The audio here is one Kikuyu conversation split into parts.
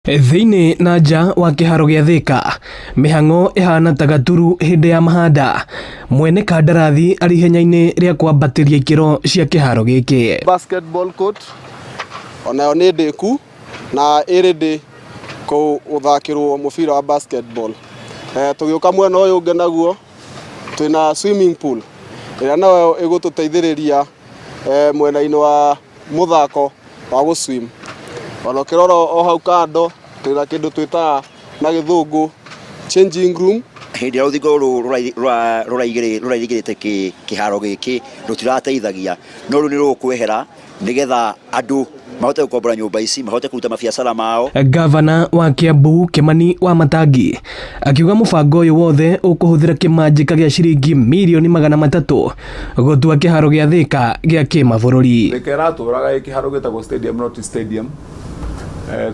Thĩinĩ na nja wa kĩharo gĩa Thika, mĩhang'o ĩhana ta gaturu hĩndĩ ya mahanda, mwene kandarathi arĩ ihenya-inĩ rĩa kwambatĩria ikĩro cia kĩharo gĩkĩ. Basketball court onayo nĩ ndĩku na ĩ ready gũthakĩrwo mũbira wa basketball. Tũgĩũka mwena ũyũ ũngĩ naguo twĩna swimming pool ĩrĩa nayo ĩgũtũteithĩrĩria mwena-inĩ wa mũthako wa gũ swim. Ona ũkĩrora o hau kando twĩna kĩndũ twĩtaga na gĩthũngũ changing room. Hĩndĩ ĩrĩa rũthingo rũrũ rũrairigĩrĩte kĩharo gĩkĩ rũtirateithagia, no rĩu nĩ rũkwehera nĩgetha andũ mahote gũkombora nyũmba ici, mahote kũruta mabiacara mao. Gavana wa Kiambu Kimani Wamatangi akiuga mũbango ũyũ wothe ũkũhũthĩra kĩmanjĩka gĩa ciringi mirioni 300 gũtua kĩharo gĩa Thika gĩa kĩmabũrũri. Thika ĩratũraga ĩ kĩharo gĩtagwo stadium, not stadium.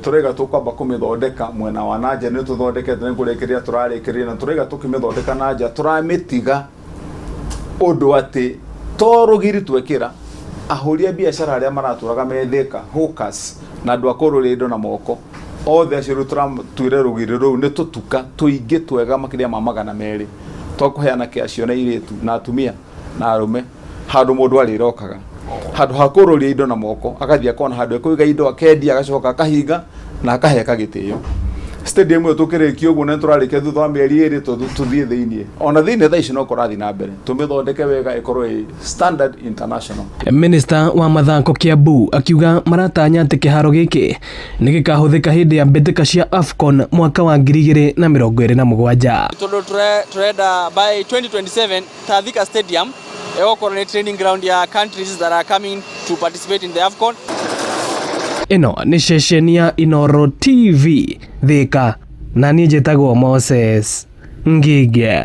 Tũraiga tũkwamba kũmĩthondeka mwena wa na nja, nĩ tũthondekete, nĩ kũrĩkĩrĩria tũrarĩkĩrĩria, na tũraiga tũkĩmĩthondeka na nja tũramĩtiga ũndũ atĩ to rũgiri twekĩra ahũri a biacara arĩa maratũraga me Thika, hawkers na andũ a kũrũria indo na moko othe acio. Rĩu tũratuire rũgiri rũu nĩ tũtuka tũingĩ twega makĩria ma 200 twa kũheana kĩa na airĩtu na atumia na arũme, handũ mũndũ arĩrokaga handũ ha kũrũria indo na moko, agathiĩ akona handũ ekũiga indo, akendia, agacoka akahinga na akaheka gĩtĩo. Stadium ĩyo tũkĩrĩkia ũguo na tũrarĩkia thutha wa mĩeri 2, tũthiĩ thĩiniĩ, ona thĩiniĩ thaa ici no kũrathiĩ na mbere, tũmĩthondeke wega ĩkorwo ĩ standard international. Minista wa mathako Kiambu akiuga maratanya atĩ kĩharo gĩkĩ nĩ gĩkahũthĩka hĩndĩ ya mbĩtĩka cia AFCON mwaka wa 2027. Tondũ turenda by 2027 ta Thika Stadium ĩgũkorwo nĩ training ground ya countries that are coming to participate in the AFCON. Ĩno nĩ ceceni ya Inoro TV Thika, na niĩ njĩtagwo Moses Ngige.